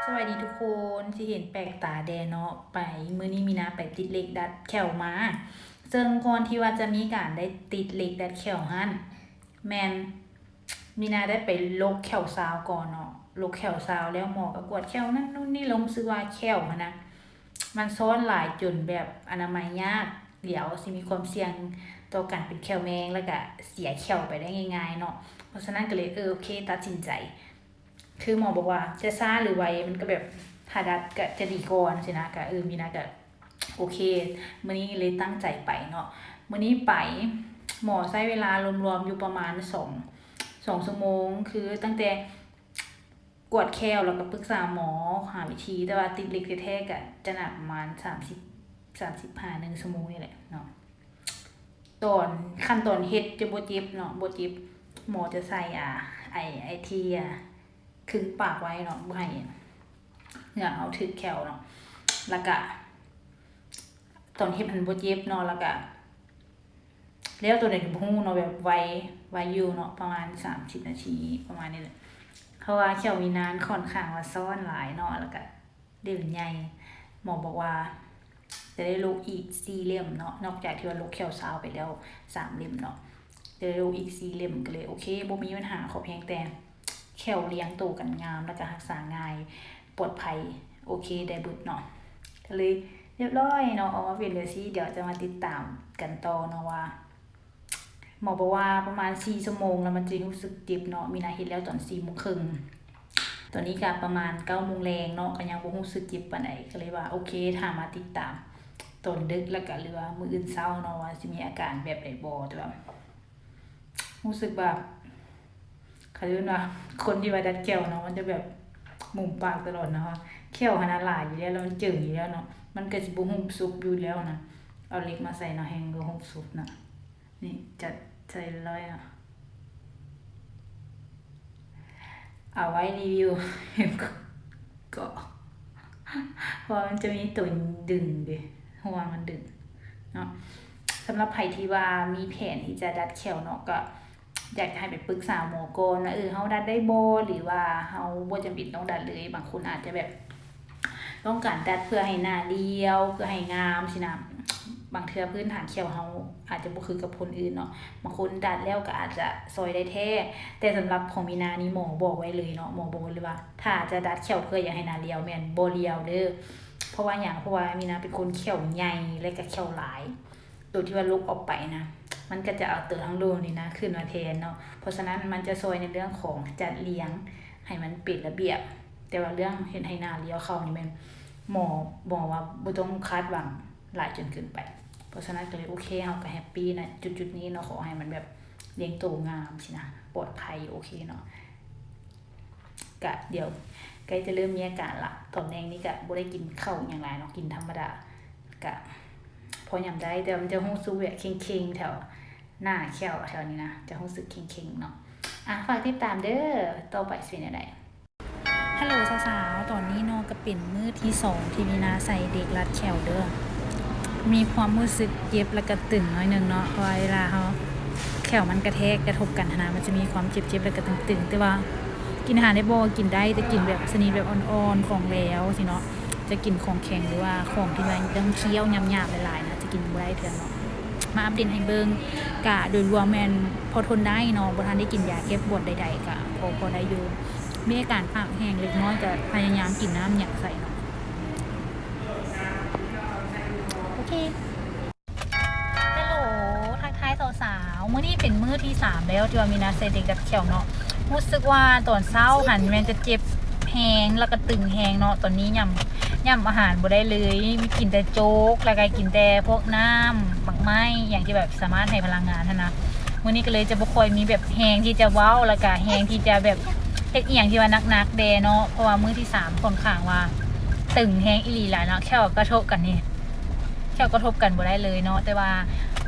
ສະບາຍດີທຸກຄົນ ຊິເຫັນແປກຕາແດ່ເນາະ ໄປ ມື້ນີ້ມີນາໄປຕິດເຫຼັກດັດແຂ້ວມາ ເຊິ່ງກ່ອນທີ່ວ່າຈະມີການໄດ້ຕິດເຫຼັກດັດແຂ້ວຫັ້ນ ແມ່ນມີນາໄດ້ໄປລົກແຂ້ວຊາວກ່ອນເນາະ ລົກແຂ້ວຊາວແລ້ວໝໍກໍກວດແຂ້ວນັ້ນນູ້ນນີ້ ແລ້ວຮູ້ສຶກວ່າແຂ້ວຫັ້ນນະ ມັນຊ້ອນຫຼາຍຈົນແບບອະນາໄມຍາກ ແລ້ວຊິມີຄວາມສ່ຽງຕໍ່ການເປັນແຂ້ວແມງ ແລ້ວກະເສຍແຂ້ວໄປໄດ້ງ່າຍໆເນາະ ເພາະສະນັ້ນກໍເລີຍ ເອີ ໂອເຄ ຕັດສິນໃຈ ຄືໝໍບອກວ່າຈະຊ້າຫຼືໄວ ມັນກໍແບບຖ້າດັດກໍຈະດີກ່ອນຊີ້ນະ ກໍ ເອີ ມີນາກໍໂອເຄ ມື້ນີ້ເລີຍຕັ້ງໃຈໄປເນາະ ມື້ນີ້ໄປ ໝໍໃຊ້ເວລາລວມໆຢູ່ປະມານສອງ ສອງຊົ່ວໂມງ ຄືຕັ້ງແຕ່ກວດແຂ້ວ ແລ້ວກໍປຶກສາໝໍ ຫາວິທີ ແຕ່ວ່າຕິດເຫຼັກແທ້ໆກໍຈະໜັກປະມານສາມສິບ ສາມສິບຫາໜຶ່ງຊົ່ວໂມງນີ້ແຫຼະເນາະ ຕອນ ຂັ້ນຕອນເຮັດຈະບໍ່ເຈັບເນາະ ບໍ່ເຈັບ ໝໍຈະໃສ່ ອາ ໄອ້ ໄອ້ທີ່ ອາ ຄຶງປາກໄວ້ເນາະ ບໍ່ໃຫ້ເຫື່ອເຮົາຖືກແຂ້ວເນາະ ແລ້ວກະຕອນເຮັດມັນບໍ່ເຈັບເນາະ ແລ້ວກະ ແລ້ວໂຕໃດກໍບໍ່ຮູ້ເນາະ ແບບໄວ ໄວຢູ່ເນາະ ປະມານສາມສິບນາທີ ປະມານນີ້ແຫຼະ ເພາະວ່າແຂ້ວມີນາຂ້ອນຂ້າງວ່າຊ້ອນຫຼາຍເນາະ ແລ້ວກະ ເຫຼັ້ມໃຫຍ່ ໝໍບອກວ່າຈະໄດ້ລົກອີກສີ່ເຫຼັ້ມເນາະ ນອກຈາກທີ່ວ່າລົກແຂ້ວຊາວໄປແລ້ວສາມເຫຼັ້ມເນາະ ຈະໄດ້ລົກອີກສີ່ເຫຼັ້ມ ກໍເລີຍໂອເຄ ບໍ່ມີບັນຫາ ຂໍພຽງແຕ່ແຂ້ວລຽງໂຕກັນງາມ ແລ້ວກໍຮັກສາງ່າຍ ປອດໄພ ໂອເຄ ໄດ້ເບິດເນາະ ກໍເລີຍຮຽບຮ້ອຍເນາະ ອອກມາເປັນແບບຊີ້ ດຽວຈະມາຕິດຕາມກັນຕໍ່ເນາະວ່າ ໝໍບອກວ່າປະມານສີ່ຊົ່ວໂມງແລ້ວມັນຈະຮູ້ສຶກເຈັບເນາະ ມີນາເຮັດແລ້ວຕອນສີ່ໂມງເຄິ່ງ ຕອນນີ້ກະປະມານເກົ້າໂມງແລງເນາະ ກະຍັງບໍ່ຮູ້ສຶກເຈັບປານໃດ ກະເລີຍວ່າໂອເຄ ຖ້າມາຕິດຕາມຕອນດຶກ ແລ້ວກະ ຫຼືວ່າມື້ອື່ນເຊົ້າເນາະ ວ່າຊິມີອາການແບບໃດບໍ່ ແຕ່ວ່າຮູ້ສຶກວ່າ ເຂົາເອີ້ນວ່າຄົນທີ່ວ່າດັດແຂ້ວເນາະ ມັນຈະແບບມຸມປາກຕະຫຼອດນະ ແຂ້ວຫັ້ນນະຫຼາຍຢູ່ແລ້ວ ແລ້ວມັນເຈິງຢູ່ແລ້ວເນາະ ມັນກະຊິບໍ່ຫຸບຊຸບຢູ່ແລ້ວນະ ເອົາເຫຼັກມາໃສ່ເນາະ ແຮ່ງບໍ່ຫຸບຊຸບນະ. ນີ້ຈັດໃສ່ລອຍເນາະ ເອົາໄວ້ຣີວິວ ເກາະ ເພາະວ່າມັນຈະມີໂຕດຶງເດ້ ຫົວມັນດຶງເນາະ. ສຳລັບໃຜທີ່ວ່າມີແຜນທີ່ຈະດັດແຂ້ວເນາະ ກໍຢາກຈະໃຫ້ໄປປຶກສາໝໍກ່ອນວ່າ ເອີ ເຮົາດັດໄດ້ບໍ່ ຫຼືວ່າເຮົາບໍ່ຈຳເປັນຕ້ອງດັດເລີຍ. ບາງຄົນອາດຈະແບບ ຕ້ອງການດັດເພື່ອໃຫ້ໜ້າລຽວ ເພື່ອໃຫ້ງາມຊີ້ນະ. ບາງເທື່ອພື້ນຖານແຂ້ວເຮົາອາດຈະບໍ່ຄືກັບຄົນອື່ນເນາະ ບາງຄົນດັດແລ້ວກໍອາດຈະຊ່ອຍໄດ້ແທ້ ແຕ່ສຳລັບຂອງມີນານີ້ໝໍບອກໄວ້ເລີຍເນາະ ໝໍບອກໄວ້ເລີຍວ່າ ຖ້າຈະດັດແຂ້ວເພື່ອຢາກໃຫ້ໜ້າລຽວແມ່ນບໍ່ລຽວເດີ້. ເພາະວ່າຫຍັງ? ເພາະວ່າມີນາເປັນຄົນແຂ້ວໃຫຍ່ ແລະກະແຂ້ວຫຼາຍ ໂຕທີ່ວ່າຫຼຸກອອກໄປນະ ມັນກໍຈະເອົາໂຕທາງລຸ່ມນີ້ນະຂຶ້ນມາແທນເນາະ. ເພາະສະນັ້ນມັນຈະຊ່ອຍໃນເລື່ອງຂອງຈັດລຽງໃຫ້ມັນເປັນລະບຽບ ແຕ່ວ່າເລື່ອງເຮັດໃຫ້ໜ້າລຽວເຂົ້ານີ້ແມ່ນໝໍ ໝໍວ່າບໍ່ຕ້ອງຄາດຫວັງຫຼາຍຈົນເກີນໄປ. ເພາະສະນັ້ນກໍເລີຍໂອເຄ ເຮົາກໍແຮັບປີນະຈຸດໆນີ້ເນາະ ຂໍໃຫ້ມັນແບບລຽງໂຕງາມຊີ້ນະ ປອດໄພ ໂອເຄເນາະ. ກະດຽວໃກ້ຈະເລີ່ມມີອາການລະ ຕອນແລງນີ້ກະບໍ່ໄດ້ກິນເຂົ້າຫຍັງຫຼາຍເນາະ ກິນທຳມະດາ ກະພໍຫຍຳໄດ້ ແຕ່ວ່າມັນຈະຮູ້ສຶກແບບເຄັ່ງໆແຖວໜ້າແຂ້ວແຖວນີ້ນະ ຈະຮູ້ສຶກເຄັ່ງໆເນາະ. ອ່ະ ຝາກຕິດຕາມເດີ້ ຕໍ່ໄປຊິເປັນແນວໃດ. ຮັລໂຫຼສາວໆ ຕອນນີ້ເນາະ ກະເປັນມື້ທີສອງທີ່ມີນາໃສ່ເຫຼັກລັດແຂ້ວເດີ້. ມີຄວາມຮູ້ສຶກເຈັບ ແລ້ວກະຕຶງໜ້ອຍໜຶ່ງເນາະ ເພາະວ່າເວລາເຮົາແຂ້ວມັນກະແທກກະທົບກັນຫັ້ນນະ ມັນຈະມີຄວາມເຈັບໆ ແລ້ວກະຕຶງໆ ແຕ່ວ່າກິນອາຫານໄດ້ບໍ່? ກິນໄດ້ ແຕ່ກິນແບບຊະນິດແບບອ່ອນໆ ຂອງແຫຼວຊີ້ເນາະ. ຈະກິນຂອງແຂງ ຫຼືວ່າຂອງທີ່ມັນຕ້ອງຄຽວຫຍາບໆຫຼາຍໆນະ ຈະກິນບໍ່ໄດ້ເທື່ອເນາະ. ມາອັບເດດໃຫ້ເບິ່ງ ກະໂດຍລວມແມ່ນພໍທົນໄດ້ເນາະ ບໍ່ທັນໄດ້ກິນຢາແກ້ປວດໃດໆ ກະພໍ ພໍໄດ້ຢູ່. ມີອາການປາກແຫ້ງເລັກນ້ອຍ ກະພະຍາຍາມກິນນ້ຳຫຍັງໃສ່ເນາະ. ໂອເຄ ຮັລໂຫຼ ທັກທາຍສາວໆ ມື້ນີ້ເປັນມື້ທີສາມແລ້ວທີ່ວ່າມີນາໃສ່ເຫຼັກດັດແຂ້ວເນາະ. ຮູ້ສຶກວ່າຕອນເຊົ້າຫັ້ນແມ່ນຈະເຈັບແຮງ ແລ້ວກະຕຶງແຮງເນາະ. ຕອນນີ້ຫຍຳ ຫຍຳອາຫານບໍ່ໄດ້ເລີຍ ມີກິນແຕ່ໂຈກ ແລ້ວກະກິນແຕ່ພວກນ້ຳ ໝາກໄມ້ ອີ່ຫຍັງທີ່ແບບສາມາດໃຫ້ພະລັງງານຫັ້ນນະ. ມື້ນີ້ກໍເລີຍຈະບໍ່ຄ່ອຍມີແບບແຮງທີ່ຈະເວົ້າ ແລ້ວກະແຮງທີ່ຈະແບບເຮັດອີ່ຫຍັງທີ່ວ່າໜັກໆແດ່ເນາະ ເພາະວ່າມື້ທີສາມຂ້ອນຂ້າງວ່າຕຶງແຮງອີ່ຫຼີຫຼາຍເນາະ. ແຂ້ວກະທົບກັນນີ້ ແຂ້ວກະທົບກັນບໍ່ໄດ້ເລີຍເນາະ ແຕ່ວ່າ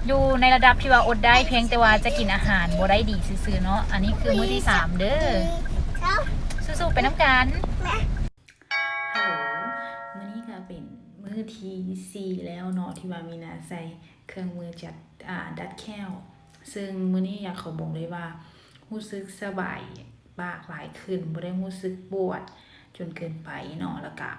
ຢູ່ໃນລະດັບທີ່ວ່າອົດໄດ້ ພຽງແຕ່ວ່າຈະກິນອາຫານບໍ່ໄດ້ດີຊື່ໆເນາະ. ອັນນີ້ຄືມື້ທີສາມເດີ້ ສູ້ໆໄປນຳກັນ. ຮັລໂຫຼ ມື້ນີ້ກະເປັນມື້ທີສີ່ແລ້ວເນາະ ທີ່ວ່າມີນາໃສ່ເຄື່ອງມືຈັດ ອາ ດັດແຂ້ວ ເຊິ່ງມື້ນີ້ຢາກຂໍບອກເລີຍວ່າ ຮູ້ສຶກສະບາຍປາກຫຼາຍຂຶ້ນ ບໍ່ໄດ້ຮູ້ສຶກປວດ ຈົນເກີນໄປເນາະ ແລ້ວກະ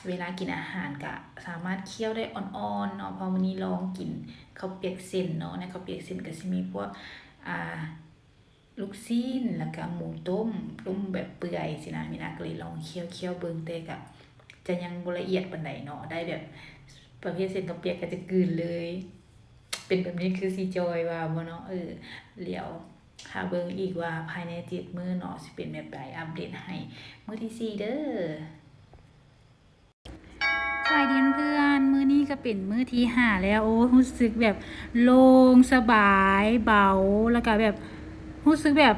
ເວລາກິນອາຫານກະສາມາດຄ້ຽວໄດ້ອ່ອນໆເນາະ. ເພາະມື້ນີ້ລອງກິນເຂົ້າປຽກເສັ້ນເນາະ, ໃນເຂົ້າປຽກເສັ້ນກະຊິມີພວກ ອ່າ ລູກຊີ້ນ ແລ້ວກະໝູຕົ້ມ ຕົ້ມແບບເປື່ອຍຊີ້ນະ. ມີນາກະເລີຍລອງຄ້ຽວໆເບິ່ງ ແຕ່ກະຈະຍັງບໍ່ລະອຽດປານໃດເນາະ, ໄດ້ແບບປະເພດເສັ້ນເຂົ້າປຽກກະຈະກືນເລີຍ. ເປັນແບບນີ້ຄືຊິຈ່ອຍວ່າບໍ່ເນາະ? ເອີ ລຽວຖ້າເບິ່ງອີກວ່າພາຍໃນເຈັດມື້ເນາະ ຊິເປັນແບບໃດ, ອັບເດດໃຫ້ມື້ທີສີ່ເດີ້. ສະບາຍດີເພື່ອນ, ມື້ນີ້ກະເປັນມື້ທີຫ້າແລ້ວ. ໂອ້ ຮູ້ສຶກແບບໂລ່ງສະບາຍ ເບົາ ແລ້ວກະແບບ ຮູ້ສຶກແບບ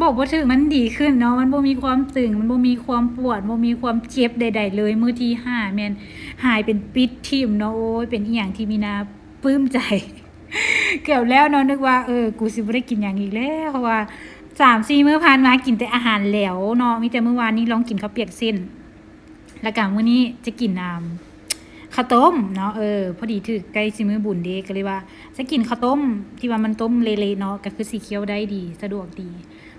ບອກບໍ່ຖືກ ມັນດີຂຶ້ນເນາະ, ມັນບໍ່ມີຄວາມຕຶງ ມັນບໍ່ມີຄວາມປວດ ບໍ່ມີຄວາມເຈັບໃດໆເລີຍ. ມື້ທີຫ້າແມ່ນຫາຍເປັນປິດຖິ້ມເນາະ. ໂອ້ຍ ເປັນອີ່ຫຍັງທີ່ມີນາປຶ້ມໃຈ ເກືອບແລ້ວເນາະ, ນຶກວ່າ ເອີ ກູຊິບໍ່ໄດ້ກິນຫຍັງອີກແລ້ວ ເພາະວ່າສາມສີ່ມື້ຜ່ານມາກິນແຕ່ອາຫານແຫຼວເນາະ. ມີແຕ່ມື້ວານນີ້ລອງກິນເຂົ້າປຽກເສັ້ນ ແລ້ວກະມື້ນີ້ຈະກິນ ອ່າ ເຂົ້າຕົ້ມເນາະ. ເອີ ພໍດີຖືກໃກ້ຊິມື້ບຸນເດ້ ກະເລີຍວ່າຈະກິນເຂົ້າຕົ້ມທີ່ວ່າມັນຕົ້ມເລະໆເນາະ, ກະຄືຊິຄ້ຽວໄດ້ດີ ສະດວກດີ.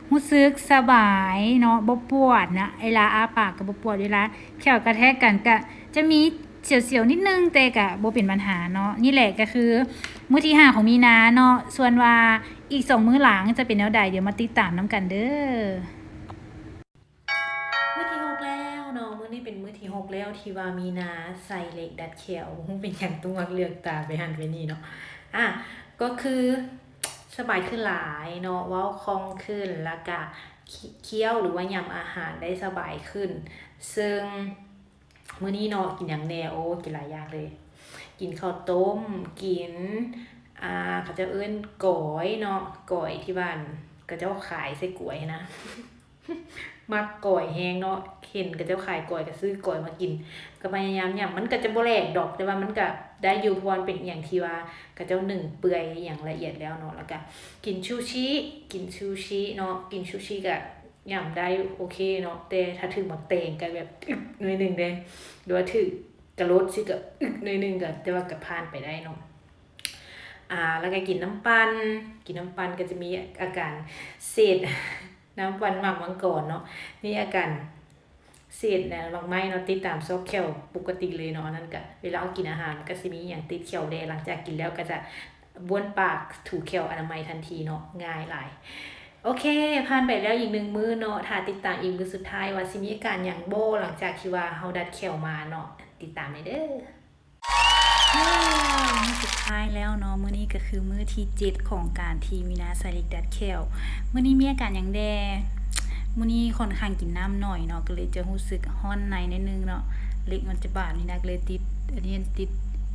ຮູ້ສຶກສະບາຍເນາະ ບໍ່ປວດນະ, ເວລາອ້າປາກກະບໍ່ປວດ, ເວລາແຂ້ວກະແທກກັນກະຈະມີສຽວໆນິດໜຶ່ງ ແຕ່ກະບໍ່ເປັນບັນຫາເນາະ. ນີ້ແຫຼະກະຄືມື້ທີຫ້າຂອງມີນາເນາະ, ສ່ວນວ່າອີກສອງມື້ຫຼັງຈະເປັນແນວໃດ ດຽວມາຕິດຕາມນຳກັນເດີ້. ມື້ທີຫົກແລ້ວເນາະ, ມື້ນີ້ເປັນມື້ທີຫົກແລ້ວທີ່ວ່າມີນາໃສ່ເຫຼັກດັດແຂ້ວ. ບໍ່ຮູ້ເປັນຫຍັງຕ້ອງມັກເຫຼືອກຕາໄປຫັ້ນໄປນີ້ເນາະ. ອາ ກໍຄືສະບາຍຂຶ້ນຫຼາຍເນາະ, ເວົ້າຄ່ອງຂຶ້ນ ແລ້ວກະ ຄ- ຄ້ຽວ ຫຼືວ່າຫຍ້ຳອາຫານໄດ້ສະບາຍຂຶ້ນ. ເຊິ່ງມື້ນີ້ເນາະ ກິນຫຍັງແດ່? ໂອ້ ກິນຫຼາຍຢ່າງເລີຍ. ກິນເຂົ້າຕົ້ມ ກິນ ອ່າ ເຂົາເຈົ້າເອີ້ນກອຍເນາະ, ກອຍທີ່ວ່າ ອັ່ນ ເຂົາເຈົ້າຂາຍໃສ່ກວຍຫັ້ນນະ. ມັກກອຍແຮງເນາະ, ເຫັນເຂົາເຈົ້າຂາຍກອຍກະຊື້ກອຍມາກິນ. ກະພະຍາຍາມຫຍ້ຳ, ມັນກະຈະບໍ່ແຫຼກດອກ ແຕ່ວ່າມັນກະໄດ້ຢູ່ ເພາະວ່າມັນເປັນອີ່ຫຍັງທີ່ວ່າເຂົາເຈົ້າໜຶ້ງເປື່ອຍອີ່ຫຍັງລະອຽດແລ້ວເນາະ. ແລ້ວກະກິນຊູຊິ ກິນຊູຊິເນາະ, ກິນຊູຊິກະຫຍ້ຳໄດ້ໂອເຄເນາະ, ແຕ່ຖ້າຖືກໝາກແຕງກະແບບອຶກໜ້ອຍໜຶ່ງເດ້ ຫຼືວ່າຖືກກະໂຫຼດຊິກະອຶກໜ້ອຍໜຶ່ງ ກະ ແຕ່ວ່າກະຜ່ານໄປໄດ້ເນາະ. ອາ ແລ້ວກະກິນນ້ຳປັ່ນ, ກິນນ້ຳປັ່ນກະຈະມີອາການເສດ ນ້ຳປັ່ນໝາກມັງກອນເນາະ, ມີອາການເສດໝາກໄມ້ເນາະ ຕິດຕາມຊອກແຂ້ວປົກກະຕິເລີຍເນາະ. ອັນນັ້ນກະເວລາເຮົາກິນອາຫານ ມັນກະຊິມີອີ່ຫຍັງຕິດແຂ້ວແດ່, ຫຼັງຈາກກິນແລ້ວກະຈະບ້ວນປາກ ຖູແຂ້ວອະນາໄມທັນທີເນາະ, ງ່າຍຫຼາຍ. ໂອເຄ ຜ່ານໄປແລ້ວອີກໜຶ່ງມື້ເນາະ, ຖ້າຕິດຕາມອີກມື້ສຸດທ້າຍວ່າຊິມີອາການຫຍັງບໍ່ ຫຼັງຈາກທີ່ວ່າເຮົາດັດແຂ້ວມາເນາະ, ຕິດຕາມໄດ້ເດີ້. ມື້ສຸດທ້າຍແລ້ວເນາະ, ມື້ນີ້ກະຄືມື້ທີເຈັດຂອງການທີ່ມີນາໃສ່ເຫຼັກດັດແຂ້ວ. ມື້ນີ້ມີອາການຫຍັງແດ່? ມື້ນີ້ຂ້ອນຂ້າງກິນນ້ຳໜ້ອຍເນາະ, ກະເລີຍຈະຮູ້ສຶກຮ້ອນໃນໜ້ອຍໜຶ່ງເນາະ, ເຫຼັກມັນຈະບາດ. ມີນາກະເລີຍຕິດ ອັນນີ້ຕິດ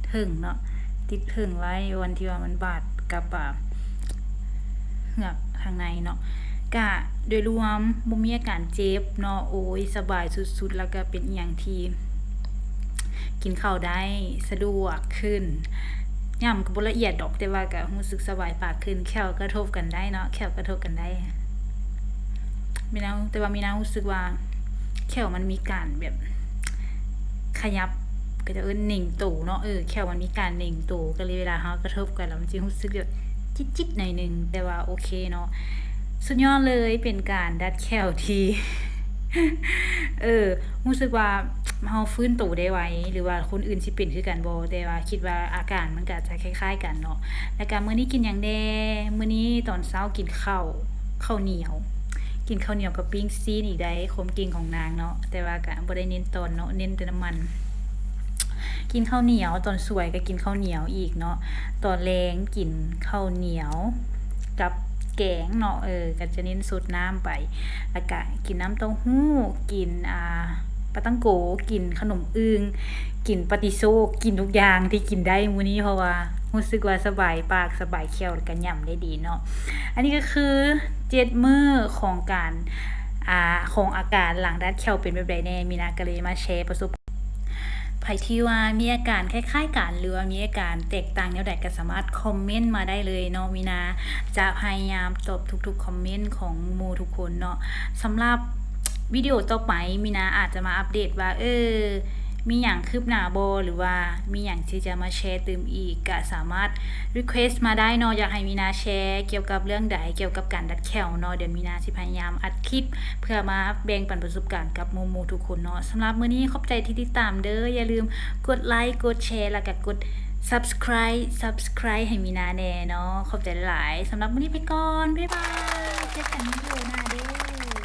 ເຖິງເນາະ, ຕິດເຖິງໄວ້ ວັນທີ່ວ່າມັນບາດກັບ ອາ ເຫືອກທາງໃນເນາະ. ກະໂດຍລວມບໍ່ມີອາການເຈັບເນາະ, ໂອ້ຍ ສະບາຍສຸດໆ ແລ້ວກະເປັນອີ່ຫຍັງທີ່ ກິນເຂົ້າໄດ້ສະດວກຂຶ້ນ, ຫຍ້ຳກະບໍ່ລະອຽດດອກ ແຕ່ວ່າກະຮູ້ສຶກສະບາຍປາກຂຶ້ນ, ແຂ້ວກະທົບກັນໄດ້ເນາະ, ແຂ້ວກະທົບກັນໄດ້. ມີນາ ແຕ່ວ່າມີນາຮູ້ສຶກວ່າແຂ້ວມັນມີການແບບຂະຫຍັບ, ເຂົາເຈົ້າເອີ້ນເໜັງໂຕເນາະ, ເອີ ແຂ້ວມັນມີການເໜັງໂຕ ກະເລີຍເວລາເຮົາກະທົບກັນແລ້ວມັນຊິຮູ້ສຶກແບບຈິດໆໜ້ອຍໜຶ່ງ, ແຕ່ວ່າໂອເຄເນາະ. ສຸດຍອດເລີຍ, ເປັນການດັດແຂ້ວທີ່ ເອີ ຮູ້ສຶກວ່າເຮົາຟື້ນໂຕໄດ້ໄວ ຫຼືວ່າຄົນອື່ນຊິເປັນຄືກັນບໍ່, ແຕ່ວ່າຄິດວ່າອາການມັນກະຈະຄ້າຍໆກັນເນາະ. ແລ້ວກະມື້ນີ້ກິນຫຍັງແດ່? ມື້ນີ້ຕອນເຊົ້າກິນເຂົ້າ ເຂົ້າໜຽວ, ກິນເຂົ້າໜຽວກັບປີ້ງຊີ້ນອີກໄດ໋, ຄວາມເກັ່ງຂອງນາງເນາະ, ແຕ່ວ່າກະບໍ່ໄດ້ເນັ້ນຕອນເນາະ, ເນັ້ນແຕ່ນ້ຳມັນ. ກິນເຂົ້າໜຽວ, ຕອນສວຍກະກິນເຂົ້າໜຽວອີກເນາະ, ຕອນແລງກິນເຂົ້າໜຽວ ກັບແກງເນາະ, ເອີ ກະຈະເນັ້ນຊົດນ້ຳໄປ, ແລ້ວກະກິນນ້ຳເຕົ້າຫູ້, ກິນ ອ່າ ປາຕັງໂກ, ກິນຂະໜົມອຶ່ງ, ກິນປາຕິໂຊກ, ກິນທຸກຢ່າງທີ່ກິນໄດ້ມື້ນີ້, ເພາະວ່າຮູ້ສຶກວ່າສະບາຍປາກສະບາຍແຂ້ວ ແລ້ວກະຫຍ້ຳໄດ້ດີເນາະ. ອັນນີ້ກະຄືເຈັດມື້ຂອງການ ອ່າ ຂອງອາການຫຼັງດັດແຂ້ວເປັນແບບໃດແດ່, ມີນາກະເລີຍມາແຊປະສົບ ໃຜທີ່ວ່າມີອາການຄ້າຍໆກັນ ຫຼືວ່າມີອາການແຕກຕ່າງແນວໃດ ກະສາມາດຄອມເມັນມາໄດ້ເລີຍເນາະ, ມີນາຈະພະຍາຍາມຕອບທຸກໆຄອມເມັນຂອງໝູ່ທຸກຄົນເນາະ. ສຳລັບວິດີໂອຕໍ່ໄປ ມີນາອາດຈະມາອັບເດດວ່າ ເອີ ມີຫຍັງຄືບໜ້າບໍ່ ຫຼືວ່າມີຫຍັງທີ່ຈະມາແຊຕື່ມອີກ ກະສາມາດ request ມາໄດ້ເນາະ. ຢາກໃຫ້ມີນາແຊກ່ຽວກັບເລື່ອງໃດ ກ່ຽວກັບການດັດແຂ້ວເນາະ, ດຽວມີນາຊິພະຍາຍາມອັດຄລິບ ເພື່ອມາແບ່ງປັນປະສົບການກັບໝູ່ໆທຸກຄົນເນາະ. ສຳລັບມື້ນີ້ຂອບໃຈທີ່ຕິດຕາມເດີ. ຢ່າລືມກົດໄລ ກົດແຊ ແລ້ວກະກົດ subscribe subscribe ໃຫ້ມີນາແດ່ເນາະ. ຂອບໃຈຫຼາຍໆ. ສຳລັບມື້ນີ້ໄປກ່ອນ. ບາຍບາຍ. ເຈີກັນວິດີໂອໜ້າເດີ.